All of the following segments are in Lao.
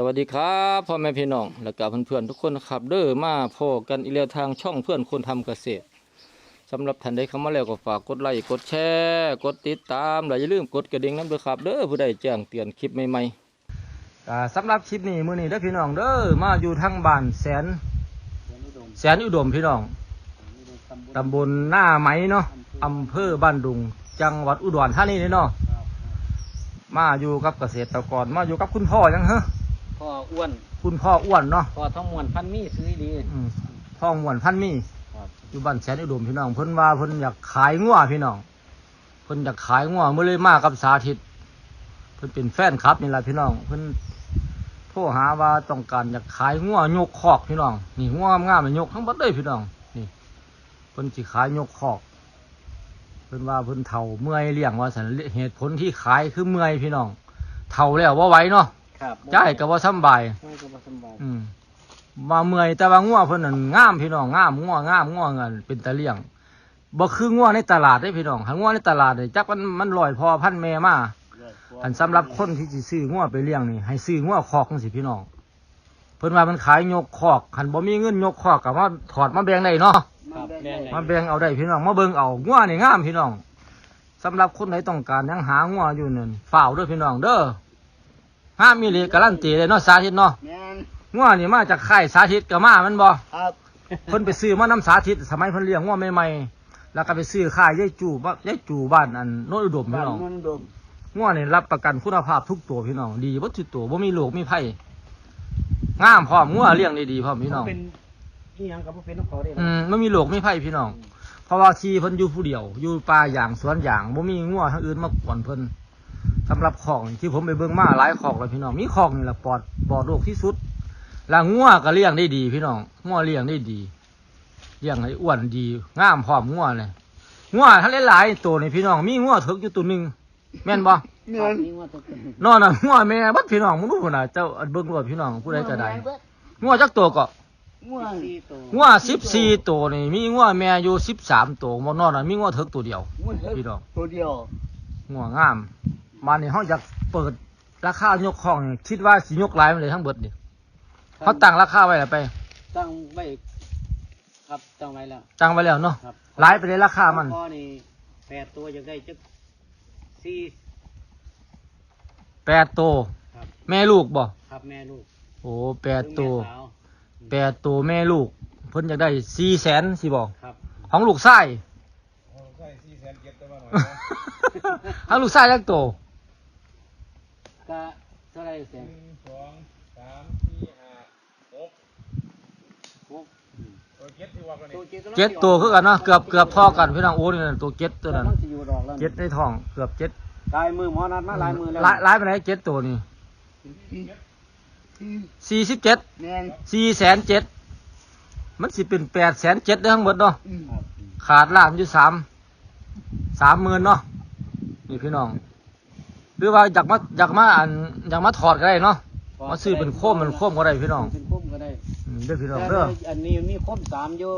ສະຫວັດດີຄັບ ພໍ່ແມ່ພີ່ນ້ອງ ແລະກະເພື່ອນໆທຸກຄົນນະຄັບເດີ ມາພໍ້ກັນອີກແລ້ວທາງຊ່ອງເພື່ອນຄົນທຳກະເສດ. ສຳລັບທ່ານໃດເຂົ້າມາແລ້ວກໍຝາກກົດໄລ ກົດແຊ ກົດຕິດຕາມ ແລະຢ່າລືມກົດກະດິ່ງນຳເດີຄັບເດີ ເພື່ອໄດ້ແຈ້ງເຕືອນຄລິບໃໝ່ໆ. ກະສຳລັບຄລິບນີ້ ມື້ນີ້ເດີພີ່ນ້ອງເດີ ມາຢູ່ທາງບ້ານແສນ ແສນອຸດົມພີ່ນ້ອງ ຕຳບົນນາໄໝເນາະ ອຳເພີບ້ານດຸງ ຈັງຫວັດອຸດອນທານີເນາະ. ມາຢູ່ກັບກະເສດຕະກອນ ມາຢູ່ກັບຄຸນພໍ່ຫຍັງເຮີ? ພໍ່ອ້ວນ ຄຸນພໍ່ອ້ວນເນາະ ພໍ່ທອງມ່ວນພັນມີ ຊື່ອີ່ຫຼີ ອືມ ທອງມ່ວນພັນມີ ຢູ່ບ້ານແສນອຸດົມພີ່ນ້ອງ. ເພິ່ນວ່າເພິ່ນຢາກຂາຍງົວພີ່ນ້ອງ ເພິ່ນຢາກຂາຍງົວ ເພິ່ນເລີຍມາກັບສາທິດ ເພິ່ນເປັນແຟນຄລັບນີ້ລະພີ່ນ້ອງ. ເພິ່ນໂທຫາວ່າຕ້ອງການຢາກຂາຍງົວຍົກຄອກພີ່ນ້ອງ. ນີ້ງົວງາມໆ ຍົກທັງໝົດເລີຍພີ່ນ້ອງ. ນີ້ເພິ່ນຊິຂາຍຍົກຄອກ ເພິ່ນວ່າເພິ່ນເຖົ້າເມື່ອຍລ້ຽງວ່າຊັ້ນ. ເຫດຜົນທີ່ຂາຍຄືເມື່ອຍພີ່ນ້ອງ ເຖົ້າແລ້ວບໍ່ໄຫວເນາະ ຈ່າຍກໍບໍ່ສຳບາຍ ອືມ ວ່າເມື່ອຍ ແຕ່ວ່າງົວເພິ່ນນັ້ນງາມພີ່ນ້ອງ ງາມ ງົວງາມ ງົວເປັນຕາລ້ຽງ. ບໍ່ຄືງົວໃນຕະຫຼາດເດ້ພີ່ນ້ອງ ຄັນງົວໃນຕະຫຼາດນີ້ຈັກມັນ ມັນຮ້ອຍພໍ່ພັນແມ່ມາ. ຄັນສຳລັບຄົນທີ່ຊິຊື້ງົວໄປລ້ຽງນີ້ ໃຫ້ຊື້ງົວຄອກຈັ່ງຊີ້ພີ່ນ້ອງ. ເພິ່ນວ່າມັນຂາຍຍົກຄອກ ຄັນບໍ່ມີເງິນຍົກຄອກກໍມາຖອດມາແບ່ງໄດ້ເນາະ ມາແບ່ງເອົາໄດ້ພີ່ນ້ອງ ມາເບິ່ງເອົາ. ງົວນີ້ງາມພີ່ນ້ອງ ສຳລັບຄົນໃດຕ້ອງການຍັງຫາງົວຢູ່ນັ້ນ ຟ້າວເດີພີ່ນ້ອງເດີ. ງາມອີ່ຫຼີ ກາລັນຕີເລີຍເນາະ ສາທິດເນາະ. ແມ່ນ ງົວນີ້ມາຈາກຄ້າຍສາທິດກໍມາແມ່ນບໍ່? ຄັບ ເພິ່ນໄປຊື້ມານຳສາທິດ ສະໄໝເພິ່ນລ້ຽງງົວໃໝ່ໆ ແລ້ວກໍໄປຊື້ຄ້າຍຍາຍຈູ້ ຍາຍຈູ້ບ້ານອັນໂນນອຸດົມພີ່ນ້ອງ. ງົວນີ້ຮັບປະກັນຄຸນນະພາບທຸກໂຕພີ່ນ້ອງ ດີເບິດທຸກໂຕ ບໍ່ມີໂລກມີໄພ ງາມພ້ອມ ງົວລ້ຽງໄດ້ດີພ້ອມພີ່ນ້ອງ. ເປັນອີ່ຫຍັງກໍບໍ່ເປັນນຳເຂົາເດ້ ອືມ ບໍ່ມີໂລກມີໄພພີ່ນ້ອງ. ເພາະວ່າທີ່ເພິ່ນຢູ່ຜູ້ດຽວ ຢູ່ປ່າຢາງສວນຢາງ ບໍ່ມີງົວທາງອື່ນມາກວນເພິ່ນ. ສຳລັບຄອກນີ້ ທີ່ຜົມໄປເບິ່ງມາຫຼາຍຄອກແລ້ວພີ່ນ້ອງ ມີຄອກນີ້ລະປອດ ປອດໂລກທີ່ສຸດ ລະງົວກໍລ້ຽງໄດ້ດີພີ່ນ້ອງ ງົວລ້ຽງໄດ້ດີ ລ້ຽງໃຫ້ອ້ວນດີ ງາມພ້ອມງົວນີ້. ງົວທັງຫຼາຍໆໂຕນີ້ພີ່ນ້ອງ ມີງົວເຖິກຢູ່ໂຕໜຶ່ງ ແມ່ນບໍ່? ແມ່ນ ມີງົວເຖິກ ນອກນັ້ນງົວແມ່ເບິດພີ່ນ້ອງ. ເບິ່ງດູພຸ້ນນະ ເຈົ້າເບິ່ງໂລດພີ່ນ້ອງ ຜູ້ໃດກໍໄດ້. ງົວແມ່ເບິດ ງົວຈັກໂຕເກາະ? ງົວສິບສີ່ໂຕ ງົວສິບສີ່ໂຕນີ້ ມີງົວແມ່ຢູ່ສິບສາມໂຕ ໝົດນອກນັ້ນມີງົວເຖິກໂຕດຽວ ງົວເຖິກພີ່ນ້ອງ ໂຕດຽວ ງົວງາມ. ບາດນີ້ເຮົາຢາກເປີດລາຄາຍົກຄອກນີ້ ຄິດວ່າຊິຍົກຫຼາຍປານໃດທັງເບິດນີ້? ເຮົາຕັ້ງລາຄາໄວ້ແລ້ວໄປ? ຕັ້ງໄວ້ ຄັບ ຕັ້ງໄວ້ແລ້ວ ຕັ້ງໄວ້ແລ້ວເນາະ. ຫຼາຍປານໃດລາຄາມັນ? ພໍ່ນີ້ແປດໂຕ ຢາກໄດ້ຈັກ ສີ່ ແປດໂຕ ຄັບ ແມ່ລູກບໍ່? ຄັບ ແມ່ລູກ ໂອ້ ແປດໂຕ ແມ່ສາວ ແປດໂຕແມ່ລູກ ເພິ່ນຢາກໄດ້ສີ່ແສນຊີ້ບໍ່? ຄັບ ຂອງລູກຊາຍ ຂອງລູກຊາຍສີ່ແສນເຈັດ ແຕ່ວ່າໜ້ອຍ ຂອງລູກຊາຍຈັກໂຕ? ກະເທົ່າໃດແສນ? ໜຶ່ງ ສອງ ສາມ ສີ່ ຫ້າ ຫົກ ຫົກ ເຈັດ ໂຕເຈັດຄືກັນເນາະ ເກືອບ ເກືອບທໍ່ກັນພີ່ນ້ອງ. ໂອ້ ນີ້ໂຕເຈັດໂຕນັ້ນ ກຳລັງຊິຢູ່ດອກແລ້ວ ເຈັດໃນທ້ອງ ເກືອບເຈັດ ກາຍມື້ໝໍນັດມາຫຼາຍມື້ແລ້ວ ຫຼາຍ ຫຼາຍປານໃດເຈັດໂຕນີ້? ສີ່ສິບເຈັດ ແມ່ນ ສີ່ແສນເຈັດ ມັນຊິເປັນແປດແສນເຈັດເດີທັງໝົດເນາະ ອືມ ຂາດລ້ານຢູ່ສາມ ສາມໝື່ນເນາະ ນີ້ພີ່ນ້ອງ. ຫຼືວ່າຢາກມາ ຢາກມາ ອັນ ຢາກມາຖອດກໍໄດ້ເນາະ ມາຊື້ເປັນໂຄມ ເປັນໂຄມກໍໄດ້ພີ່ນ້ອງ ເປັນໂຄມກໍໄດ້ ອືມ ເດີພີ່ນ້ອງເດີ. ອັນນີ້ມີໂຄມສາມຢູ່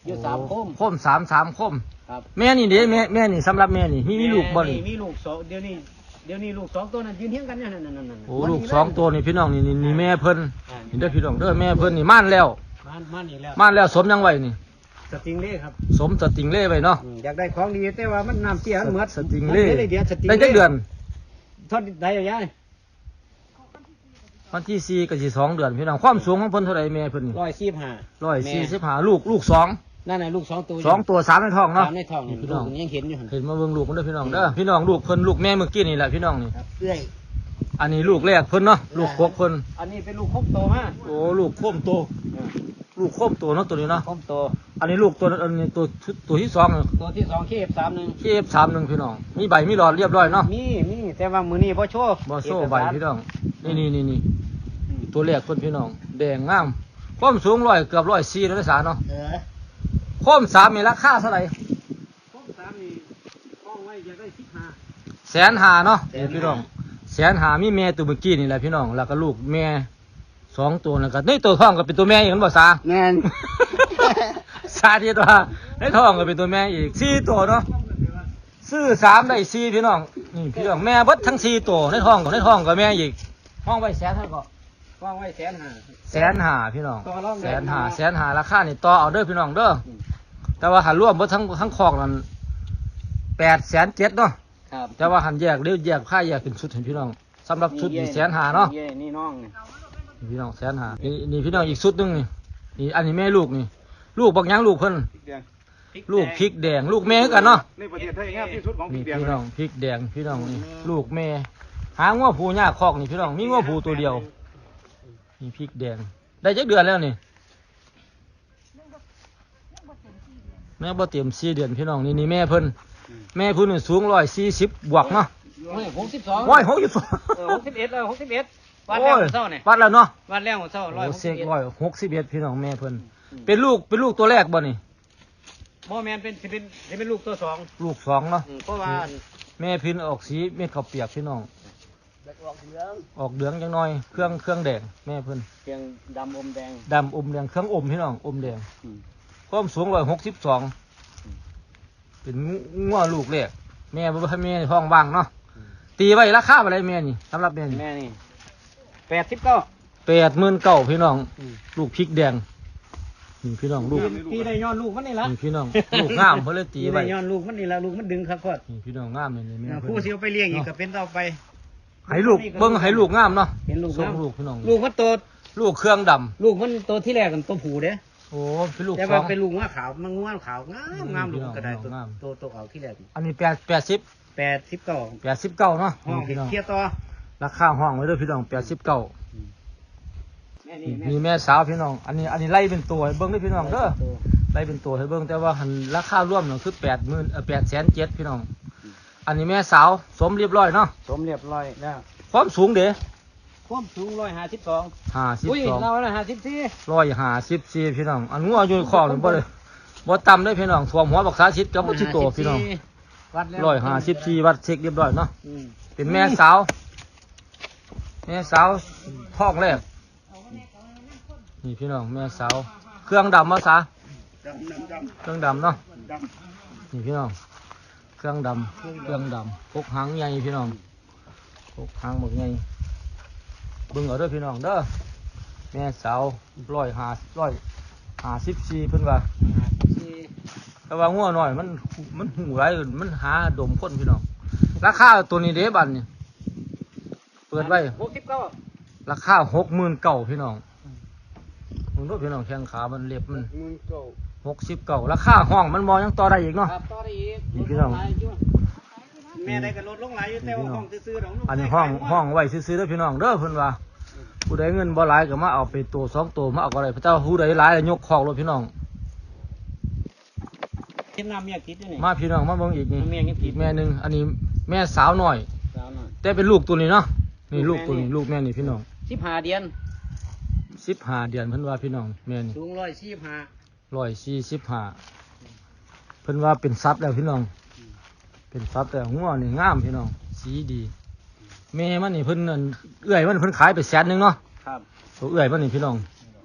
ຢູ່ສາມໂຄມ ໂອ້ ໂຄມສາມ ສາມໂຄມ ຄັບ. ແມ່ນີ້ເດ້ ແມ່ ແມ່ນີ້ ສຳລັບແມ່ນີ້ ມີ ມີລູກບໍ່ນີ້? ມີລູກສອງ ດຽວນີ້ ດຽວນີ້ລູກສອງໂຕນັ້ນຢືນຮຽງກັນຢູ່ນັ້ນໆໆໆ. ໂອ້ ລູກສອງໂຕນີ້ພີ່ນ້ອງ ນີ້ ນີ້ ນີ້ແມ່ເພິ່ນ ອ່າ ນີ້ເດີພີ່ນ້ອງເດີ ແມ່ເພິ່ນນີ້ມານແລ້ວ ມານ ມານອີກແລ້ວ ມານແລ້ວ. ສົມຫຍັງໄວ້ນີ້? ສະຕິງເລຄັບ ສົມສະຕິງເລໄວ້ເນາະ ອືມ ຢາກໄດ້ຂອງດີ ແຕ່ວ່າມັນນ້ຳເຊຍມັນໝົດ ສະຕິງເລ ໄດ້ຈັກເດືອນ? ເທົ່າໃດຍາຍ? ວັນທີສີ່ກໍຊິສອງເດືອນພີ່ນ້ອງ. ຄວາມສູງຂອງເພິ່ນເທົ່າໃດແມ່ເພິ່ນນີ້? ຮ້ອຍສີ່ສິບຫ້າ ຮ້ອຍສີ່ສິບຫ້າ ແມ່ ລູກ ລູກສອງ ນັ້ນນະ ລູກສອງໂຕ ສອງໂຕ ສາມໃນທ້ອງເນາະ ສາມໃນທ້ອງ ນີ້ພີ່ນ້ອງ ຍັງເຫັນຢູ່ຫັ້ນ ເຫັນມາເບິ່ງລູກມັນເດີພີ່ນ້ອງເດີ ພີ່ນ້ອງ. ລູກເພິ່ນ ລູກແມ່ມື້ກີ້ນີ້ແຫຼະພີ່ນ້ອງນີ້ ເອື້ອຍ ອັນນີ້ລູກແລກເພິ່ນເນາະ ລູກກົກເພິ່ນ ອັນນີ້ເປັນລູກໂຄມໂຕມາ ໂອ້ ລູກໂຄມໂຕ ເອີ ລູກໂຄມໂຕເນາະ ໂຕນີ້ເນາະ ໂຄມໂຕ. ອັນນີ້ລູກຕົວ ອັນນີ້ຕົວ ຕົວທີສອງ ຕົວທີສອງ ເຄເອັຟສາມໜຶ່ງ ເຄເອັຟສາມໜຶ່ງ ພີ່ນ້ອງ ມີໃບມີຫຼອດລຽບຮ້ອຍເນາະ ມີ ມີ ແຕ່ວ່າມື້ນີ້ບໍ່ໂຊ ບໍ່ໂຊໃບ ເອກະສານ ພີ່ນ້ອງ ນີ້ ນີ້ ນີ້ ນີ້ ອືມ ຕົວແລກເພິ່ນ ພີ່ນ້ອງ ແດງງາມ ຄວາມສູງຮ້ອຍ ເກືອບຮ້ອຍສີ່ແລ້ວເດ້ສາເນາະ ເອີ ໂຄມສາມນີ້ລາຄາເທົ່າໃດ? ໂຄມສາມນີ້ຫ້ອງໄວ້ຢາກໄດ້ສິບຫ້າ ແສນຫ້າເນາະ ແສນຫ້າ ພີ່ນ້ອງ ແສນຫ້າ ມີແມ່ຕົວເມື່ອກີ້ນີ້ແຫຼະ ພີ່ນ້ອງ ແລ້ວກໍລູກແມ່ ສອງໂຕນັ້ນກໍ ໃນໂຕທ້ອງກໍເປັນຕົວແມ່ອີກແມ່ນບໍ່ສາ? ແມ່ນ ສາທິດວ່າໃນທ້ອງກໍເປັນຕົວແມ່ອີກ ສີ່ໂຕເນາະ ຊື້ສາມໄດ້ສີ່ ພີ່ນ້ອງ ນີ້ພີ່ນ້ອງ ແມ່ເບິດທັງສີ່ໂຕ ໃນທ້ອງກໍ ໃນທ້ອງກໍແມ່ອີກ ຫ້ອງໄວ້ແສນເທົ່າໃດເກາະ? ວາງໄວ້ແສນຫ້າ ແສນຫ້າພີ່ນ້ອງ ຕໍ່ລອງໄດ້ ແສນຫ້າ ແສນຫ້າ ລາຄານີ້ຕໍ່ເອົາເດີພີ່ນ້ອງເດີ ອືມ ແຕ່ວ່າຖ້າລວມເບິດທັງ ທັງຄອກນັ້ນ ແປດແສນເຈັດເນາະ ຄັບ ແຕ່ວ່າຫັ້ນແຍກເດີ ແຍກ ພາແຍກເປັນຊຸດໃຫ້ພີ່ນ້ອງ ສຳລັບຊຸດນີ້ແສນຫ້າເນາະ ນີ້ນ້ອງນີ້ ນີ້ພີ່ນ້ອງ ແສນຫ້າ ນີ້ ນີ້ພີ່ນ້ອງອີກຊຸດໜຶ່ງນີ້ ນີ້ ອັນນີ້ແມ່ລູກນີ້ ລູກບັກຫຍັງລູກເພິ່ນ ພລິກແດງ ລູກພລິກແດງ ລູກແມ່ຄືກັນເນາະ ໃນປະເທດໄທງາມທີ່ສຸດຂອງພລິກແດງ ນີ້ພີ່ນ້ອງ ພລິກແດງພີ່ນ້ອງນີ້ ອືມ ລູກແມ່ ຫາງົວຜູ້ຍາກຄອກນີ້ພີ່ນ້ອງ ມີງົວຜູ້ໂຕດຽວ ນີ້ພລິກແດງ ໄດ້ຈັກເດືອນແລ້ວນີ້? ແມ່ບໍ່ເຕັມສີ່ເດືອນພີ່ນ້ອງ ນີ້ ນີ້ແມ່ເພິ່ນ ອືມ ແມ່ເພິ່ນນີ້ສູງຮ້ອຍສີ່ສິບບວກເນາະ ຮ້ອຍຫົກສິບສອງ ຮ້ອຍຫົກສິບສອງ ເອີ ຫົກສິບເອັດ ຮ້ອຍຫົກສິບເອັດ ວັດແລ້ວມື້ເຊົ້ານີ້ ວັດແລ້ວເນາະ ວັດແລ້ວມື້ເຊົ້າ ໂອ້ ຮ້ອຍຫົກສິບເອັດ ຮ້ອຍຫົກສິບເອັດ ພີ່ນ້ອງ ແມ່ເພິ່ນ ອືມ ເປັນລູກ ເປັນລູກໂຕແລກບໍ່ນີ້? ບໍ່ແມ່ນ ເປັນ ຊິເປັນ ຊິເປັນລູກໂຕສອງ ລູກສອງເນາະ ອືມ ເພາະວ່າ ອືມ ອັນ ແມ່ເພິ່ນອອກສີເມັດເຂົ້າປຽກພີ່ນ້ອງ ອອກເຫຼືອງ ອອກເຫຼືອງຈັກໜ່ອຍ ເຄື່ອງ ເຄື່ອງແດງ ແມ່ເພິ່ນ ເຄື່ອງດຳອົມແດງ ດຳອົມແດງ ເຄື່ອງອົມພີ່ນ້ອງ ອົມແດງ ອືມ ຄວາມສູງຮ້ອຍຫົກສິບສອງ ອືມ ເປັນງົວ ງົວລູກແລກ ແມ່ບໍ່ທັນ ແມ່ທ້ອງວ່າງເນາະ ອືມ ຕີໄວ້ລາຄາເທົ່າໃດແມ່ນີ້? ສຳລັບແມ່ນີ້ ແມ່ນີ້ ແປດສິບເກົ້າ ແປດໝື່ນເກົ້າ ພີ່ນ້ອງ ອືມ ລູກພລິກແດງ ນີ້ພີ່ນ້ອງ ລູກ ຕີໄດ້ຍ້ອນລູກມັນນີ້ລະ ນີ້ພີ່ນ້ອງ ລູກງາມ ເພິ່ນເລີຍຕີໄວ້ ໄດ້ຍ້ອນລູກມັນນີ້ລະ ລູກມັນດຶງຄັກໂພດ ນີ້ພີ່ນ້ອງ ງາມນີ້ແມ່ເພິ່ນ ຄູ່ຊິເອົາໄປລ້ຽງອີກ ເນາະ ກໍເປັນຕໍ່ໄປ ໃຫ້ລູກເບິ່ງ ໃຫ້ລູກງາມເນາະ ເຫັນລູກງາມ ສົ່ງລູກພີ່ນ້ອງ ລູກມັນໂຕ ລູກເຄື່ອງດຳ ລູກມັນໂຕທີແລກນັ້ນໂຕຜູ້ເດ້ ໂອ້ ເປັນລູກ ແຕ່ວ່າສອງ ເປັນລູກງົວຂາວ ມັນງົວຂາວງາມ ອືມ ງາມ ລູກມັນກໍໄດ້ ພີ່ນ້ອງ ໂຕ ງາມ ໂຕ ໂຕອອກທີແລກ ອັນນີ້ແປດ ແປດສິບ ແປດສິບເກົ້າ ແປດສິບເກົ້າເນາະ ຫ້ອງ ພີ່ນ້ອງ ເຄຍຕໍ່ ລາຄາຫ້ອງໄວ້ເດີພີ່ນ້ອງ ແປດສິບເກົ້າ ອືມ ນີ້ ນີ້ແມ່ສາວພີ່ນ້ອງ ອັນນີ້ ອັນນີ້ໄລ່ເປັນໂຕໃຫ້ເບິ່ງເດີພີ່ນ້ອງເດີ ໄລ່ເປັນໂຕໃຫ້ເບິ່ງ ແຕ່ວ່າຫັ້ນລາຄາລວມນັ້ນຄືແປດໝື່ນ ເອີ ແປດແສນເຈັດ ພີ່ນ້ອງ ອືມ ອັນນີ້ແມ່ສາວສົມຮຽບຮ້ອຍເນາະ ສົມຮຽບຮ້ອຍແລ້ວ ຄວາມສູງເດ? ຄວາມສູງຮ້ອຍຫ້າສິບສອງ ຫ້າສິບສອງ ອຸ້ຍ ລາວຮ້ອຍຫ້າສິບສີ່ ຮ້ອຍຫ້າສິບສີ່ ພີ່ນ້ອງ ອັນງົວຢູ່ໃນຄອກນີ້ບໍ່ໄດ້ ບໍ່ຕ່ຳເດ້ພີ່ນ້ອງ ຖ້ວມຫົວບັກສາສິດກັບບໍ່ຊິໂຕພີ່ນ້ອງ ຮ້ອຍຫ້າສິບສີ່ ວັດເຊັກຮຽບຮ້ອຍເນາະ ອືມ ເປັນແມ່ສາວ ແມ່ສາວທ້ອງແລກ ນີ້ພີ່ນ້ອງ ແມ່ສາວ ເຄື່ອງດຳບໍ່ສາ? ດຳ ດຳ ດຳ ເຄື່ອງດຳເນາະ ດຳ ນີ້ພີ່ນ້ອງ ເຄື່ອງດຳ ເຄື່ອງດຳ ກົກຫາງໃຫຍ່ພີ່ນ້ອງ ກົກຫາງບັກໃຫຍ່ ເບິ່ງເອົາເດີພີ່ນ້ອງເດີ ແມ່ສາວ ຮ້ອຍຫ້າ ຮ້ອຍຫ້າສິບສີ່ ເພິ່ນວ່າ ຫ້າສິບສີ່ ແຕ່ວ່າງົວນ້ອຍມັນ ມັນຫູຫຼາຍ ມັນຫາດົມຄົນພີ່ນ້ອງ ລາຄາໂຕນີ້ເດ ບາດນີ້ ເປີດໄວ້ ຫົກສິບເກົ້າ ລາຄາຫົກໝື່ນເກົ້າ ພີ່ນ້ອງ ອືມ ເບິ່ງດູພີ່ນ້ອງ ແຂ້ງຂາມັນ ເລັບມັນ ຫົກໝື່ນເກົ້າ ຫົກສິບເກົ້າ ລາຄາຫ້ອງມັນບໍ່ ຍັງຕໍ່ໄດ້ອີກເນາະ ຄັບ ຕໍ່ໄດ້ອີກ ນີ້ພີ່ນ້ອງ ລົດລົງຫຼາຍຢູ່ ແມ່ໃດກໍລົດລົງຫຼາຍຢູ່ ແຕ່ວ່າຫ້ອງຊື່ໆດອກ ອັນນີ້ຫ້ອງ ຫ້ອງໄວ້ຊື່ໆເດີພີ່ນ້ອງເດີ ເພິ່ນວ່າ ຜູ້ໃດເງິນບໍ່ຫຼາຍກໍມາເອົາໄປໂຕສອງໂຕ ມາເອົາກໍໄດ້ ແຕ່ວ່າຜູ້ໃດຫຼາຍກໍຍົກຄອກໂລດພີ່ນ້ອງ ເຫັນນ້ຳເມຍຕິດຢູ່ນີ້ ມາພີ່ນ້ອງ ມາເບິ່ງອີກນີ້ ນ້ຳເມຍຍັງຕິດ ອີກແມ່ໜຶ່ງ ອັນນີ້ແມ່ສາວນ້ອຍ ສາວນ້ອຍ ແຕ່ເປັນລູກໂຕນີ້ເນາະ ນີ້ລູກໂຕນີ້ ລູກແມ່ນີ້ພີ່ນ້ອງ ສິບຫ້າເດືອນ ສິບຫ້າເດືອນ ເພິ່ນວ່າພີ່ນ້ອງ ແມ່ນີ້ ສູງຮ້ອຍສີ່ສິບຫ້າ ຮ້ອຍສີ່ສິບຫ້າ ເພິ່ນວ່າເປັນສັດແລ້ວພີ່ນ້ອງ ອືມ ເປັນສັດແລ້ວ ງົວນີ້ງາມພີ່ນ້ອງ ສີດີ ແມ່ມັນນີ້ເພິ່ນ ອັນ ເອື້ອຍມັນເພິ່ນຂາຍໄປແສນໜຶ່ງເນາະ ຄັບ ໂຕເອື້ອຍມັນນີ້ພີ່ນ້ອງ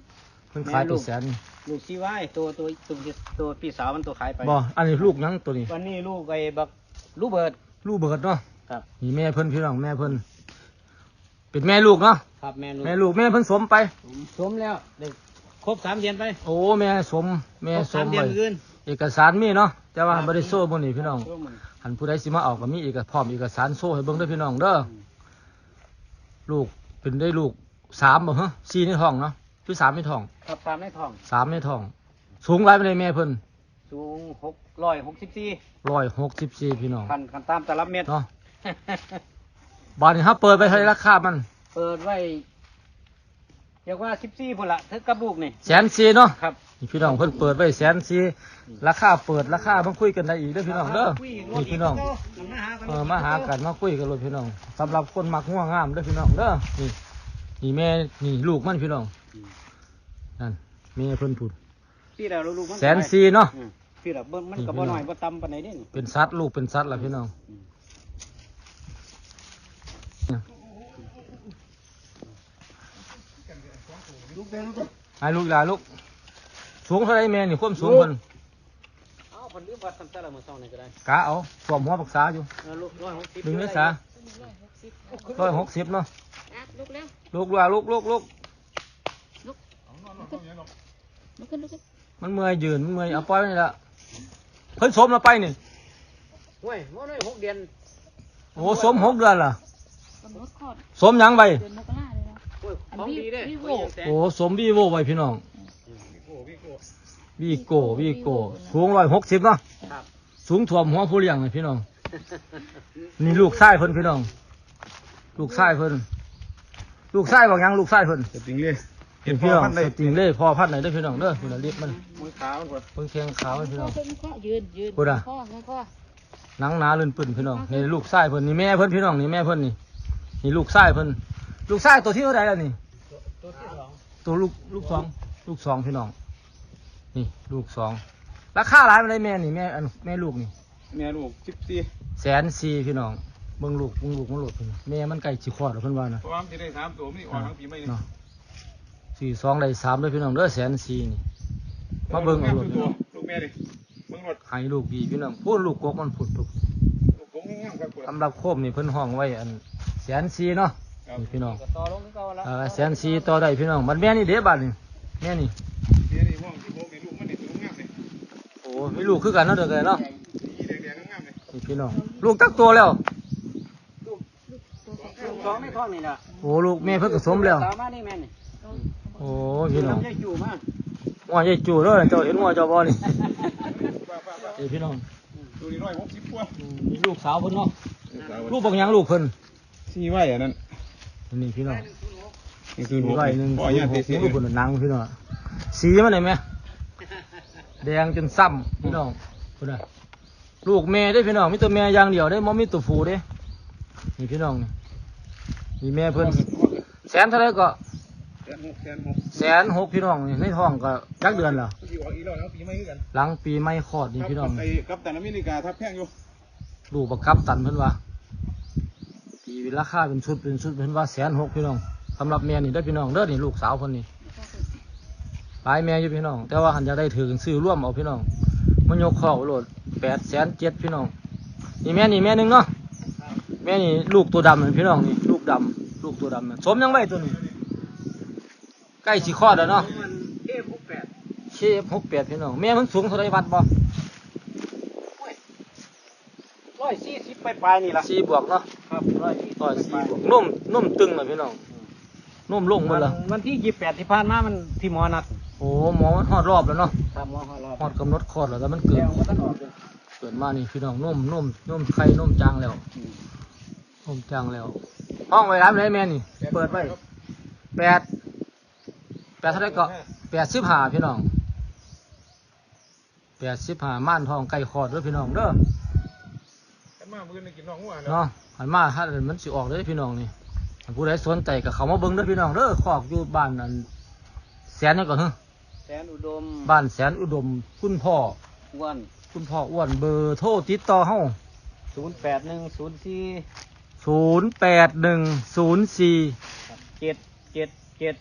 ເພິ່ນຂາຍໄປແສນ ແມ່ລູກ ລູກຊີວາຍ ໂຕ ໂຕ ໂຕ ໂຕພີ່ສາວມັນໂຕຂາຍໄປ ບໍ່ ອັນນີ້ລູກຫຍັງໂຕນີ້ ອັນນີ້ລູກໄອ້ບັກລູເບີດ ລູເບີດເນາະ ຄັບ ນີ້ແມ່ເພິ່ນພີ່ນ້ອງ ແມ່ເພິ່ນ ເປັນແມ່ລູກເນາະ ຄັບ ແມ່ລູກ ແມ່ລູກ ແມ່ເພິ່ນສົມໄປ ສົມ ສົມແລ້ວ ໄດ້ຄົບສາມເດືອນໄປ ໂອ້ ແມ່ສົມ ແມ່ສົມ ຄົບສາມເດືອນ ມື້ອື່ນ ເອກະສານມີເນາະ ແຕ່ວ່າ ຄັບ ບໍ່ໄດ້ໂຊມື້ນີ້ພີ່ນ້ອງ ໂຊມື້ນີ້ ຄັນຜູ້ໃດຊິມາເອົາກໍມີເອກະ ພ້ອມເອກະສານໂຊໃຫ້ເບິ່ງເດີພີ່ນ້ອງເດີ ອືມ ລູກເປັນໄດ້ລູກ ສາມບໍ່ ຮະ ສີ່ໃນທ້ອງເນາະ ຄືສາມໃນທ້ອງ ຄັບ ສາມໃນທ້ອງ ສາມໃນທ້ອງ ສູງຫຼາຍປານໃດແມ່ເພິ່ນ? ສູງຫົກ ຮ້ອຍຫົກສິບສີ່ ຮ້ອຍຫົກສິບສີ່ ພີ່ນ້ອງ ຄັນ ຄັນຕາມຕະລັບແມັດເນາະ ບາດນີ້ເຮົາເປີດໄວ້ເທົ່າໃດລາຄາມັນ? ເປີດໄວ້ ຢາກວ່າສິບສີ່ພຸ້ນລະ ເຖິງກັບລູກນີ້ ແສນສີ່ເນາະ ຄັບ ນີ້ພີ່ນ້ອງ ເພິ່ນເປີດໄວ້ແສນສີ່ ອືມ ລາຄາເປີດ ລາຄາມາຄຸຍກັນໄດ້ອີກເດີພີ່ນ້ອງເດີ ມາຫາກັນ ນີ້ພີ່ນ້ອງ ມາຫາກັນ ເອີ ມາຫາກັນ ມາຄຸຍກັນໂລດພີ່ນ້ອງ ສຳລັບຄົນມັກງົວງາມເດີພີ່ນ້ອງເດີ ນີ້ ນີ້ແມ່ ນີ້ລູກມັນພີ່ນ້ອງ ອືມ ນັ້ນ ແມ່ເພິ່ນພຸ້ນ ປີລະລູກມັນ ແສນສີ່ເນາະ ອືມ ປີລະ ມັນກໍບໍ່ ນີ້ພີ່ນ້ອງ ນ້ອຍ ບໍ່ຕ່ຳປານໃດເດ້ ເປັນສັດ ລູກເປັນສັດລະພີ່ນ້ອງ ອືມ ໃຫ້ລູກຫຼານລູກ ສູງເທົ່າໃດແມ່ນີ້ ຄວາມສູງເພິ່ນ? ເອົ້າ ເພິ່ນລືມວັດຊ້ຳຊະລະ ມື້ເຊົ້ານີ້ກໍໄດ້ ກະເອົາ ຖ້ວມຫົວບັກສາຢູ່ ເອີ ຮ້ອຍຫົກສິບ ດຶງເດີສາ ຮ້ອຍຫົກສິບເນາະ ອ່ະ ລຸກເລັວ ລຸກຫຼານ ລຸກ ລຸກ ລຸກ ลุกขึ้น ลุกขึ้น มันเมื่อยยืน มันเมื่อย เอาปล่อยมันนี่ละ เพิ่นสมแล้วไปนี่ ห้วย บ่ได้หกเดือน โอ้ สมหกเดือนละ กำหนดคลอด สมหยังไว้ เดือนมกราเลยนะ โอ้ย ของดีเด้ วีโว โอ้ สมวีโวไว้พี่น้อง วีโก้ วีโก้ วีโก้ วีโก้ สูงร้อยหกสิบเนาะ ครับ สูงท่วมหัวผู้เลี้ยงเลยพี่น้อง นี่ลูกชายเพิ่นพี่น้อง ลูกชายเพิ่น ลูกชายบักหยัง ลูกชายเพิ่น สติงเล่ นี่พี่น้อง สติงเล่ พ่อพันธุ์ไหนเด้อพี่น้องเด้อ พุ้นน่ะ เล็บมัน เบิ่งขามันพุ้น เบิ่งแข้งขามันพี่น้อง ยืน ยืน พุ้นน่ะ ข้อ ข้อ หนังหนาลื่นปื้นพี่น้อง นี่ลูกชายเพิ่น นี่แม่เพิ่นพี่น้อง นี่แม่เพิ่นนี่ นี่ลูกชายเพิ่น ลูกชายตัวที่เท่าใดแล้วนี่ ตัวที่สอง ตัวลูก ลูกสอง ลูกสองพี่น้อง นี่ลูกสอง ราคาหลายปานใดแม่นี่ แม่ อัน แม่ลูกนี่ แม่ลูกสิบสี่ แสนสี่พี่น้อง เบิ่งลูก เบิ่งลูกมันโลด แม่มันใกล้สิคลอดแล้วเพิ่นว่านะ เพราะว่ามันสิได้สามตัว มันสิออกหลังปีใหม่นี่ เนาะ ซื้อสองได้สามเด้อพี่น้องเด้อ แสนสี่นี่ มาเบิ่งเอาโลด ลูกแม่นี่ เบิ่งโลด ให้ลูกดีพี่น้อง พู้นลูกกกมันพุ้น ลูกกกงามคักพุ้น สำหรับโคมนี่เพิ่นฮ้องไว้อันแสนสี่เนาะ ครับ นี่พี่น้อง ก็ต่อลงคือเก่าละ เอ่อ แสนสี่ต่อได้พี่น้อง บัดแม่นี่เด้บัดนี่ แม่นี่ แม่นี่ฮ้องสิบหก นี่ลูกมันนี่ตัวงามนี่ โอ้ มีลูกคือกันเนาะ เด้อเนาะ สีแดงๆงามๆนี่ นี่พี่น้อง ลูกจักตัวแล้ว ลูก ลูกสองในท้องนี่ล่ะ โอ้ ลูกแม่เพิ่นก็สมแล้ว สาวมานี่แม่นี่ โอ้ พี่น้อง นำยายจูมา งัวยายจูเด้อ เจ้าเห็นงัวเจ้าบ่นี่ นี่พี่น้อง ตัวนี้ร้อยหกสิบกว่า อืม นี่ลูกสาวเพิ่นเนาะ ลูกสาวเพิ่น ลูกบักหยังลูกเพิ่น สีไว้อันนั้น นี่พี่น้อง หนึ่งศูนย์หก สีไว้ หนึ่งศูนย์หก โอ้ย เพิ่นหนังพี่น้อง สีมันได้ไหม แดงจนซ้ำพี่น้อง พุ้นน่ะ ลูกแม่เด้พี่น้อง มีแต่แม่อย่างเดียวเด้ บ่มีตัวผู้เด้ นี่พี่น้องนี่ นี่แม่เพิ่น แสนเท่าใดก็ แสนหก แสนหก แสนหกพี่น้องนี่ ในท้องก็จักเดือนแล้ว สิออกอีกแล้ว หลังปีใหม่คือกัน หลังปีใหม่คลอดนี่พี่น้อง ครับ ไอ้กัปตันอเมริกาทับแพงอยู่ ลูกบักกัปตันเพิ่นว่า ตีเป็นราคาเป็นชุดเป็นชุด เพิ่นว่าแสนหกพี่น้อง สำหรับแม่นี่เด้อพี่น้องเด้อ นี่ลูกสาวเพิ่นนี่ หลายแม่อยู่พี่น้อง แต่ว่าคันอยากได้ถืกซื้อรวมเอาพี่น้อง มายกคอกโลด แปดแสนเจ็ดพี่น้อง นี่แม่นี่แม่หนึ่งเนาะ แม่นี่ลูกตัวดำนั่นพี่น้อง นี่ลูกดำ ลูกตัวดำนั่น สมยังไว้ตัวนี้ ใกล้สิคลอดแล้วเนาะ เคเอฟหกแปด เคเอฟหกแปดพี่น้อง แม่มันสูงเท่าใดวัดบ่ ร้อยสี่สิบปลายๆนี่ล่ะ สี่บวกเนาะ ครับ ร้อยสี่สิบ ร้อยสี่บวก นม นมตึงแล้วพี่น้อง นมลงหมดแล้ว วันที่ยี่สิบแปดที่ผ่านมามันที่หมอนัด โอ้ หมอมันฮอดรอบแล้วเนาะ ครับ หมอฮอดรอบ ฮอดกำหนดคลอดแล้ว แต่มันเกิด แล้วมันออกเลย เกิดมานี่พี่น้อง นม นม นมไข่ นมจางแล้ว อืม นมจางแล้ว ห้องไว้ร้านไหนแม่นี่ เปิดไว้ แปด แปดเท่าใดก็ แปดสิบห้าพี่น้อง แปดสิบห้า ม่านทองใกล้คลอดเด้อพี่น้องเด้อ คันมามื้อนี้กินน้องงัวแล้ว เนาะ คันมาถ้ามันสิออกเด้อพี่น้องนี่ ผู้ใดสนใจก็เข้ามาเบิ่งเด้อพี่น้องเด้อ คอกอยู่บ้านอัน แสนหยังก็ แสนอุดม บ้านแสนอุดม คุณพ่อ อ้วน คุณพ่ออ้วน เบอร์โทรติดต่อเฮา ศูนย์แปดหนึ่งศูนย์สี่ ศูนย์แปดหนึ่งศูนย์สี่ เจ็ดเจ็ดเจ็ด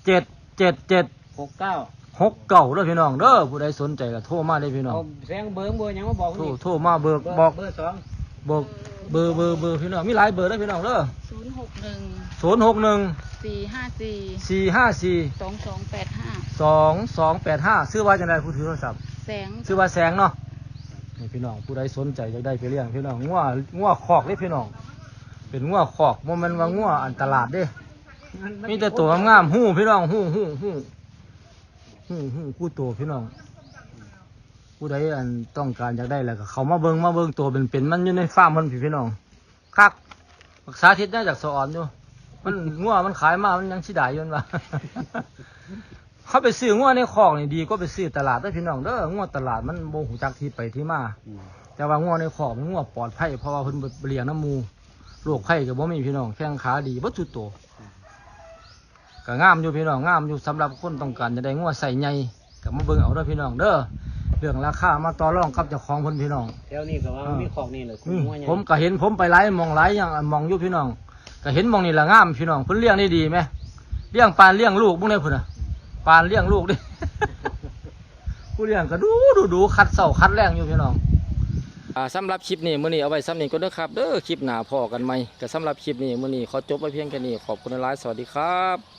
เจ็ดเจ็ดเจ็ด หกเก้า หกเก้าเด้อพี่น้องเด้อ ผู้ใดสนใจก็โทรมาเด้อพี่น้อง เอาแสงเบอร์ เบอร์หยังมาบอก โทร นี่ โทรมาเบอร์ เบอร์ บอก เบอร์สอง บอก เบอร์ เบอร์ เบอร์พี่น้อง มีหลายเบอร์เด้อพี่น้องเด้อ ศูนย์หกหนึ่ง ศูนย์หกหนึ่ง สี่ห้าสี่ สี่ห้าสี่ สองสองแปดห้า สองสองแปดห้า ชื่อว่าจั่งใดผู้ถือโทรศัพท์ แสง ชื่อว่าแสงเนาะ นี่พี่น้อง ผู้ใดสนใจอยากได้ไปเลี้ยงพี่น้อง งัว งัวคอกเด้พี่น้อง เป็นงัวคอก บ่แม่นว่างัวอันตลาดเด้ มีแต่ตัวงามๆ ฮู้พี่น้อง ฮู้ ฮู้ ฮู้ ฮู้ ฮู้ คู่โตพี่น้อง ผู้ใดอันต้องการอยากได้แล้วก็เข้ามาเบิ่ง มาเบิ่งตัวเป็นๆ มันอยู่ในฟาร์มเพิ่นพี้พี่น้อง คัก บักสาธิตยังอยากสะออนอยู่ มัน งัวมันขายมา มันยังสิได้อยู่ มันว่า เขาไปซื้องัวในคอกนี่ดีกว่าไปซื้อตลาดเด้อพี่น้องเด้อ งัวตลาดมันบ่ฮู้จักที่ไปที่มา อืม แต่ว่างัวในคอกมันงัวปลอดภัย เพราะว่าเพิ่นบ่เลี้ยงนำหมู่ โรคภัยก็บ่มีพี่น้อง แข้งขาดีเบิดทุกตัว ก็งามอยู่พี่น้อง งามอยู่ สำหรับคนต้องการจะได้งัวไซส์ใหญ่ ก็มาเบิ่งเอาเด้อพี่น้องเด้อ เรื่องราคามาต่อรองกับเจ้าของเพิ่นพี่น้อง แถวนี้ก็ว่า เออ มีคอกนี่แหละ มี งัวใหญ่ ผมก็เห็น ผมไปหลายหม่องหลายอย่าง หม่องอยู่พี่น้อง ก็เห็นหม่องนี่ล่ะงามพี่น้อง เพิ่นเลี้ยงได้ดีแหม เลี้ยงปานเลี้ยงลูกเบิ่งเด้อพุ้นน่ะ ปานเลี้ยงลูกเด้ ผู้เลี้ยงก็ดู ดู ดู คัดเช้าคัดแลงอยู่พี่น้อง อ่า สำหรับคลิปนี้มื้อนี้เอาไว้ส่ำนี้ก่อนเด้อครับเด้อ คลิปหน้าพ้อกันใหม่ ก็สำหรับคลิปนี้มื้อนี้ขอจบไว้เพียงแค่นี้ ขอบคุณหลายๆ สวัสดีครับ